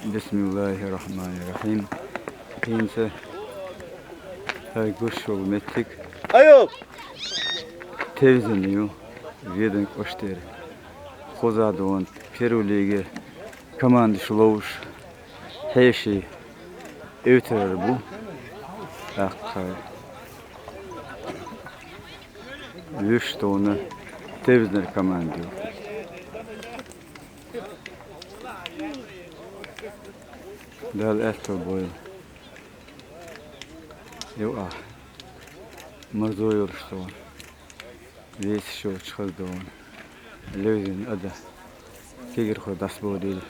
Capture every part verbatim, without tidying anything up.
Бисмиллахир-рахманир-рахим. Хинца хай гуш шо метик. Айо! Тевзан ю, Ведан кӀоштӀера. Хоза дон, первый лиге командаш ловш. Хьеший эвтар бу. ТӀаккха вуьш тхуна Тевзнер команда ю. Дала аьттув бойла. Ю а. Марзо йолуш тхуна. Весаш йолчу хаза дона. Левзина ада. Кегирхо дӀасабодийла.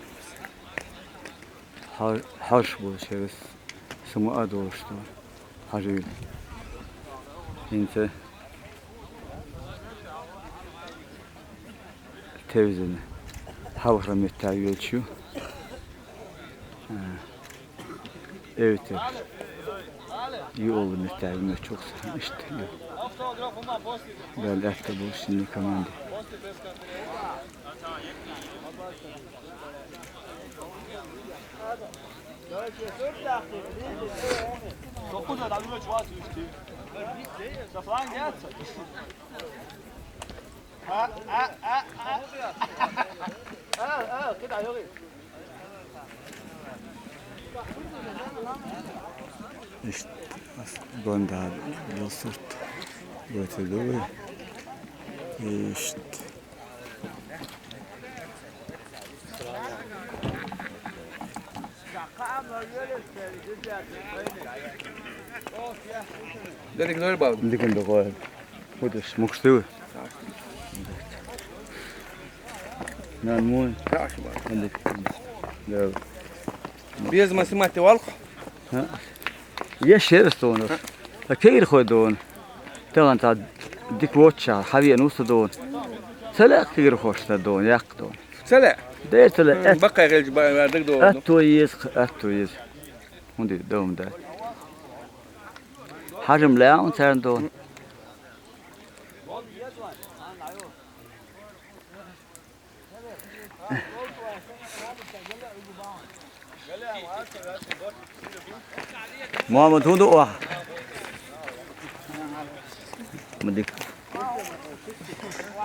Хьал-, хьалш болчерас сама а долуш ду. Хьажийла. ХӀинца Тевзина хьалхара меттехь йоьлчу ю. А, эвтар. Юалла меттехь йоьлчу ю. Иштта ю. Дала аьттув болуш шинна команде. Иштта, ас гонда дилсурт. Гойту дуй. Иштта. Дерриг ноль балл. Дикин докой. Худаш мукшты. Нан мун. Хорошо, балл. Дик. Да. Без математики валх. А? Еш ерас дона. А кегирхой дона. Таган цхьа дика воццушехь, хьан веана ву со дона. Ца лаьа кегирхошна дона, яккха дона. Ца лаьа? Дера ца лаьа. М, баккхай хилча ба-, даг дона. Аьтто еза, аьтто еза. ХӀунда ду, дан дац. Хьажам лаьа хьуна царна дона. Мохьмад, хӀун ду ахь? Ма дика.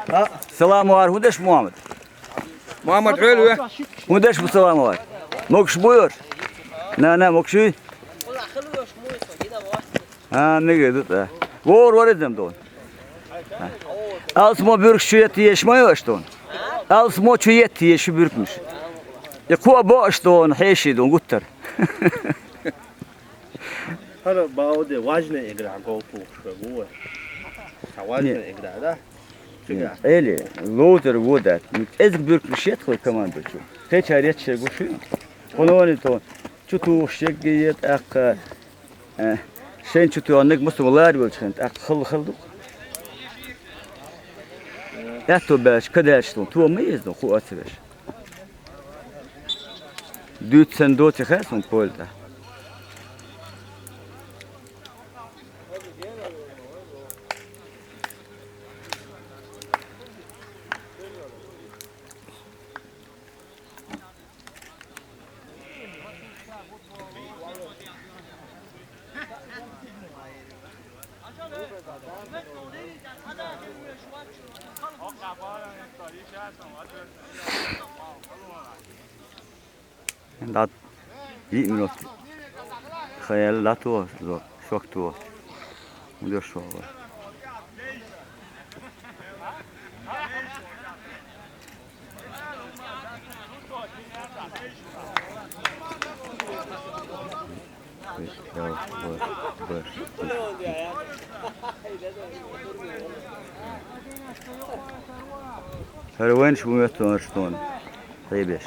А, салам вар, хӀун деш, Мохьмад? Мохьмад, хьоьлу ве? ХӀун деш бу салам вар? Могуш бу йош? На, на, могуш юй? А, мега ду тӀа. Вор варизам дона. Алсмо буьркаш чу етта еш ма йош дона. Алсмо чу етта еш шу буьркаш. И кхо а боаш дона, хьеший дона, гуттар. ХӀара бауде важная игра, гол тухуш вай, ву вай. Ца важная игра, да? Не, эли, лоутер ву дац. Ну, эзга буьркаш ет хой команда чу. Кхечара ет шерг гуш ю. Кхунони тон. Чу тухуш шегге ет, аккха. Э, шен чу тоьхнарг массо лара велчхьан, тӀаккха хала-хала ду. Аьтто баьлча, кадаьлча тхуна, тома ма еза, кху а ца веш. Дуьйцу санна доций хаьа суна поле тӀехь? ДӀа йиъ минот хан яьлла, дӀатоха, шок тоха. ХӀун деш ву? ХӀара вайнаш бу моьтту аша тхуна, хьебеш.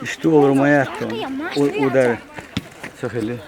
Ишти олурмай атды. У-, удар. Сахили.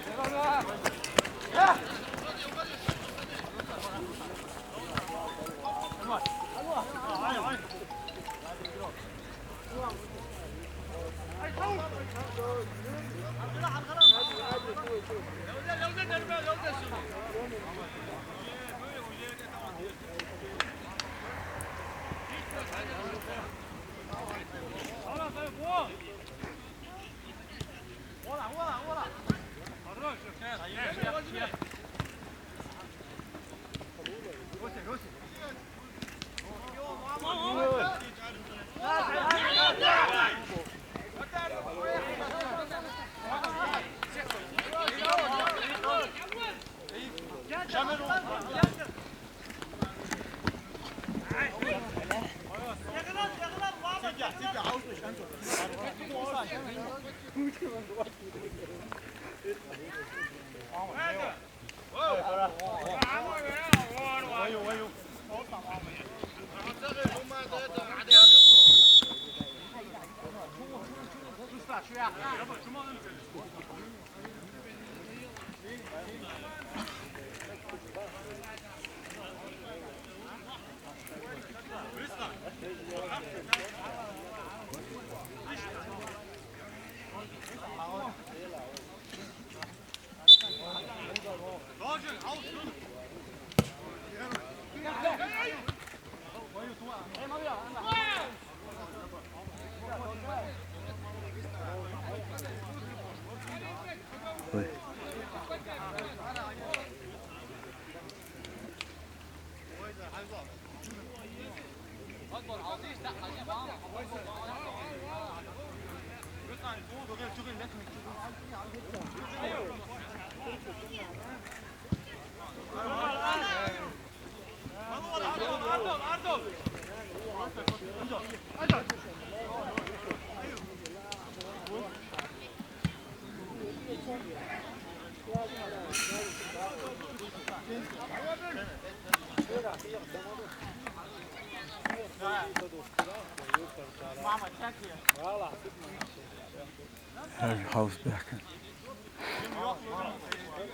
Her house back.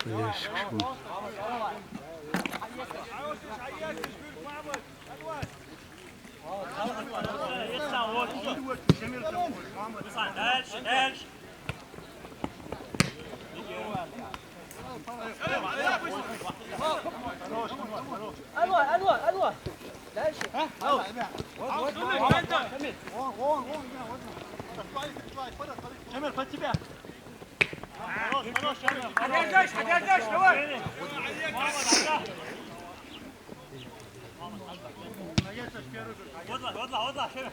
Yes, Allons, allons, allons. Là, je... شمال، خد سباق. حد يرجعش، حد يرجعش، هواي. واطلع، واطلع، واطلع، شمال.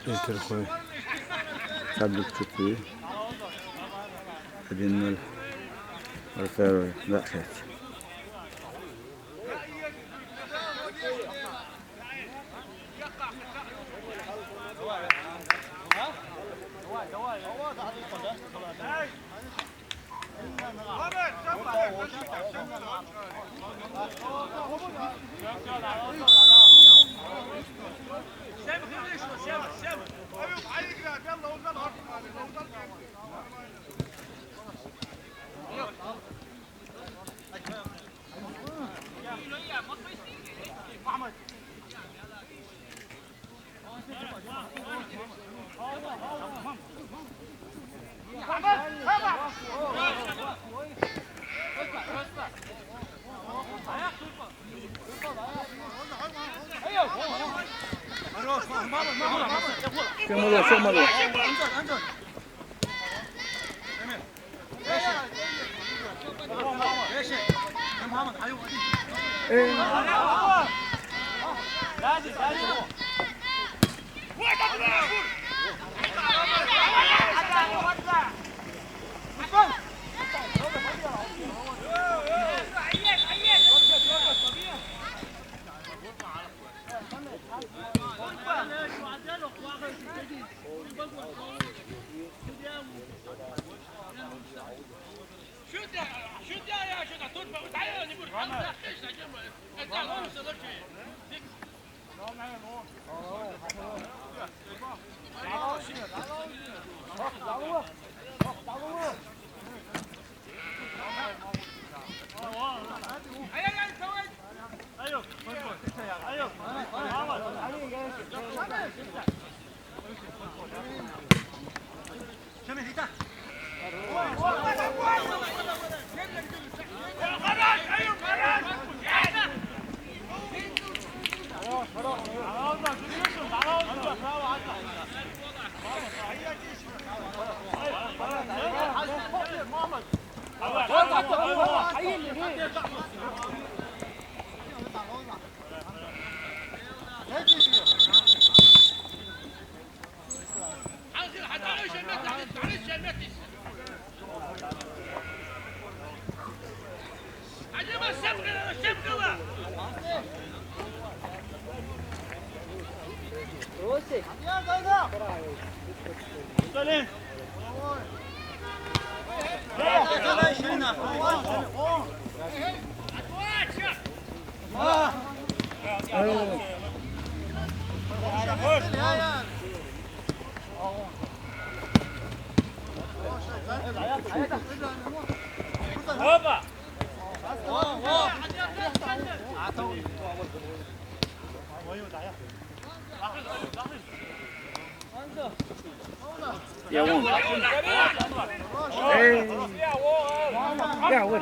Питер хой. Таблик цепи. Один ноль. Альферо, да, пять. يا وون. إيه. يا ولد.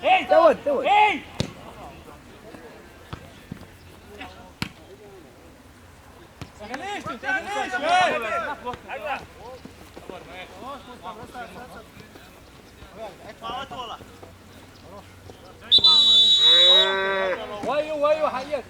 يا ولد، يا ولد. Ваю, ваю, хьаэц.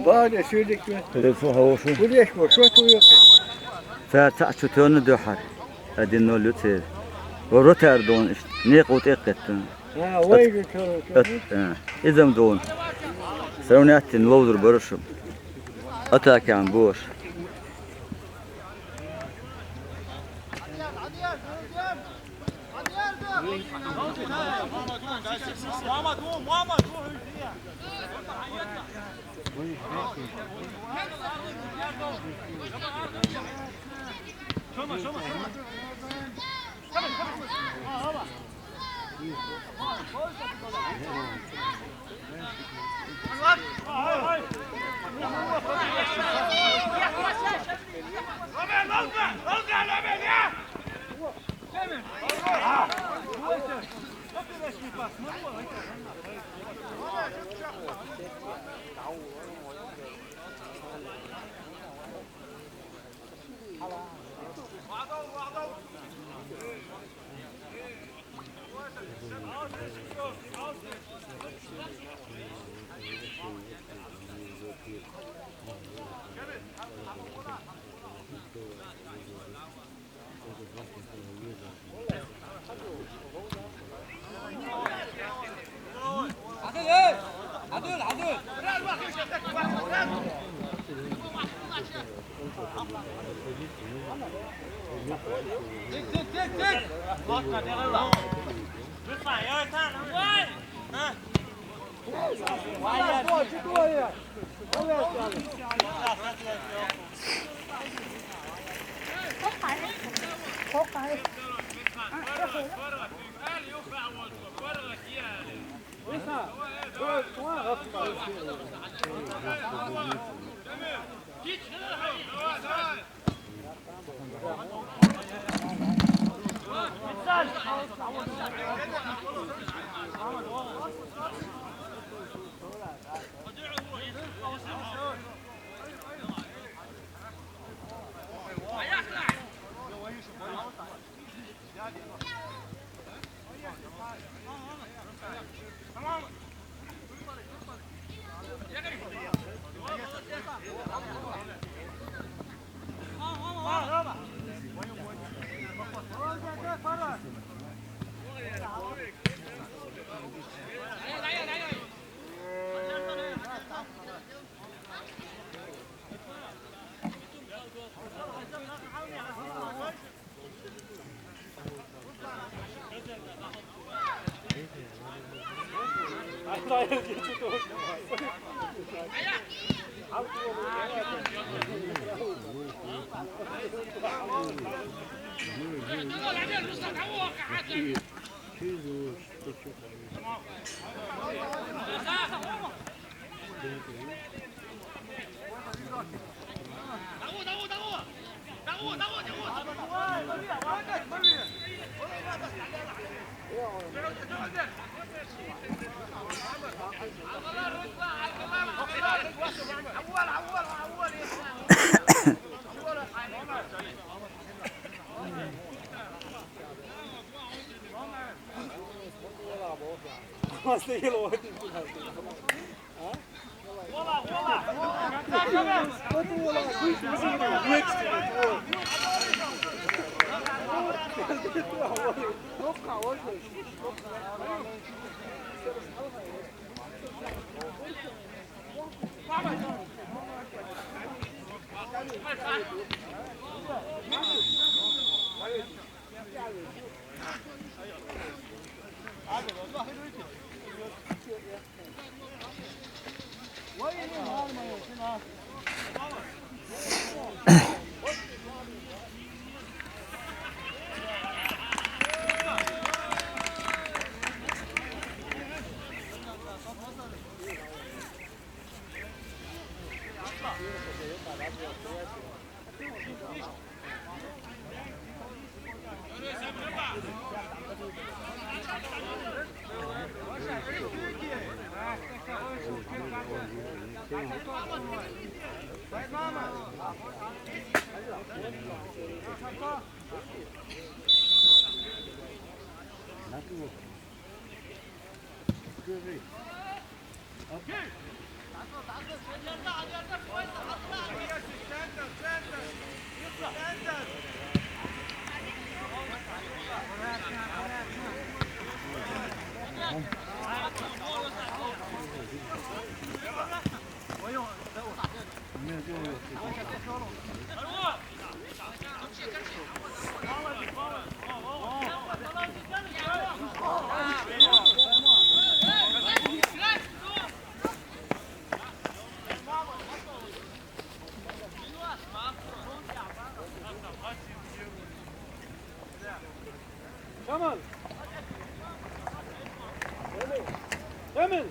Bade, sürdük mü? Telefon havası. Bu leş bu, şu tu yok. Фа цаӀ чу тоьнна дуьхьара. Один ноль ю церан. Вратарь дона иштта. Некъа ву тӀекхеттана. А, вай же чё, чё? Эт, а, изам дона. Сравнять дина ловзур бара шу. Атакан бош. Tamam. Tamam.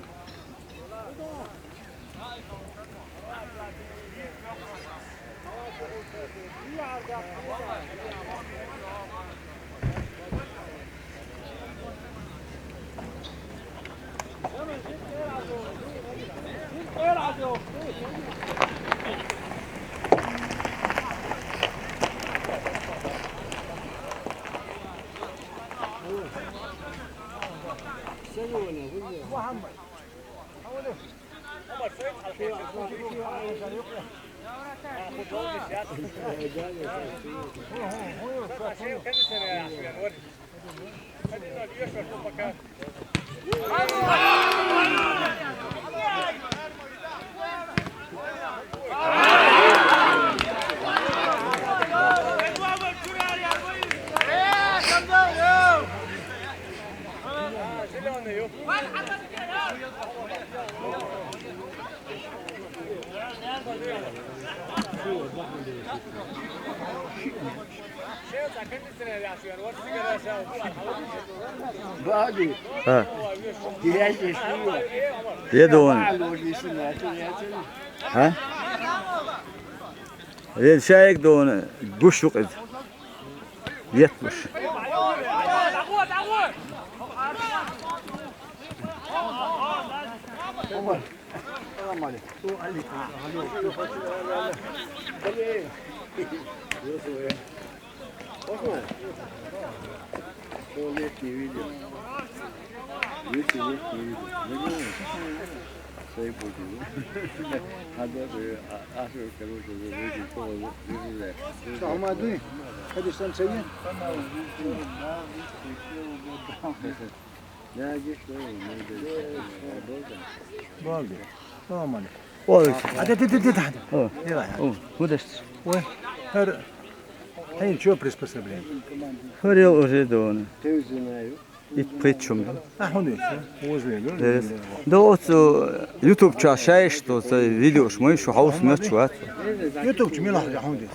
Баги. Ха. Дияши шуя. Е дон. Ха? Е шайк дон. Гуш юкъид. Ет гуш. Салам алейкум. Ва алейкум салам. Что лет не видел? Весь лет не видел. Ну, ну, дай Бог, ну. А даже, а, а что, короче, уже вроде пол, ну, не знаю. Что, Ахмады? Ходишь там, Саид? Балги. Салам алейкум. Ой. А, да, да, да, да, да. О. Давай. О, куда ж? Ой. Хар-, хар чё приспособление? Харил уже дома. И причём, да? А, он здесь, да? Возле, да? Здесь. Да вот, э, YouTube ча шай, что за видео, что мы ещё хаус мёд чуват. YouTube чё, милах, я он здесь.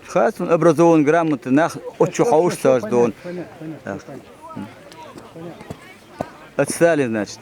Хас он образован, грамотный, нах, отчу хаус саж дон. Так. Отстали, значит.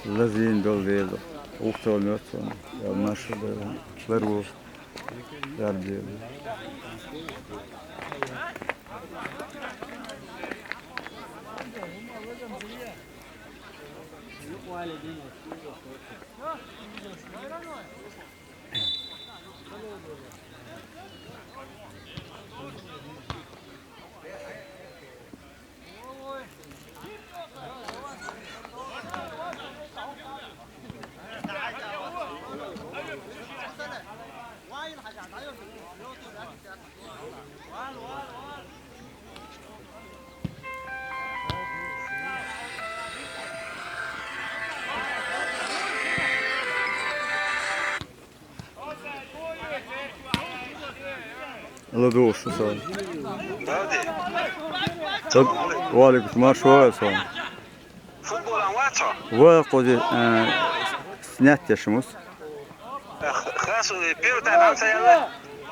Лазийна долу Дела, ухтал моьтту суна, я маршалла дара, ларву, Дала Дела. Ладугуш сан. Ва алейкум салам, марша вогӀийла сан. Футболан вац хьо? Ва кхузи, э, снять деш мус. Хас, первый тайм ца яьлла?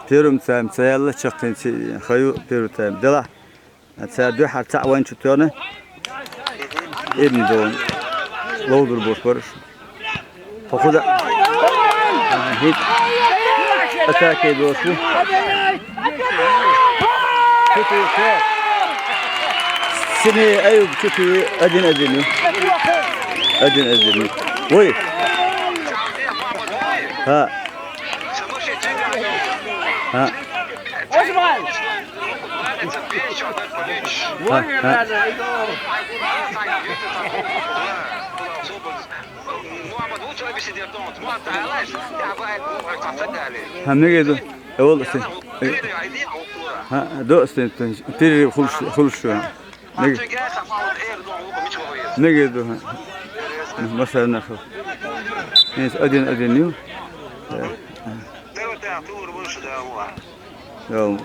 Первый тайм ца яьлла, чаккхенца хаю первый тайм. Делахь. Цара дуьххьара цхьаъ вайн чу тоьхна. Ибн Дон. Ловдур бош бараш. Хо худа. Хит. Атаке дош. Чу туьйху. Сине Аюб чу туьйху. Один один. Один один. Ой. Ха. Ха. Ха, ха. Ха, мегеду. Эвол си. Ха, до стен, перерыв хулш, хулш. Меге-, мегеду, ха. Масана ху. Эс один один ю. Э, э. Йо.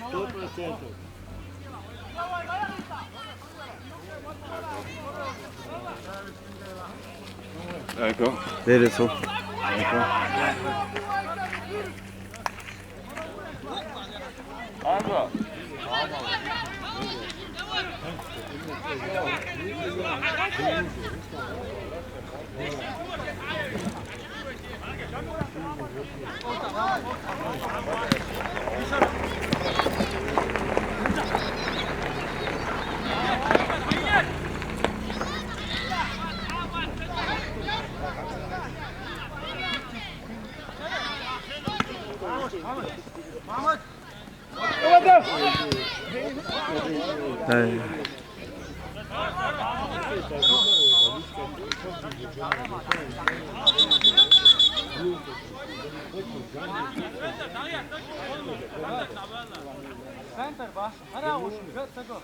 Сто процентов. Ecco. Vedi su. Ecco. Центр баш, ара уш гат таго.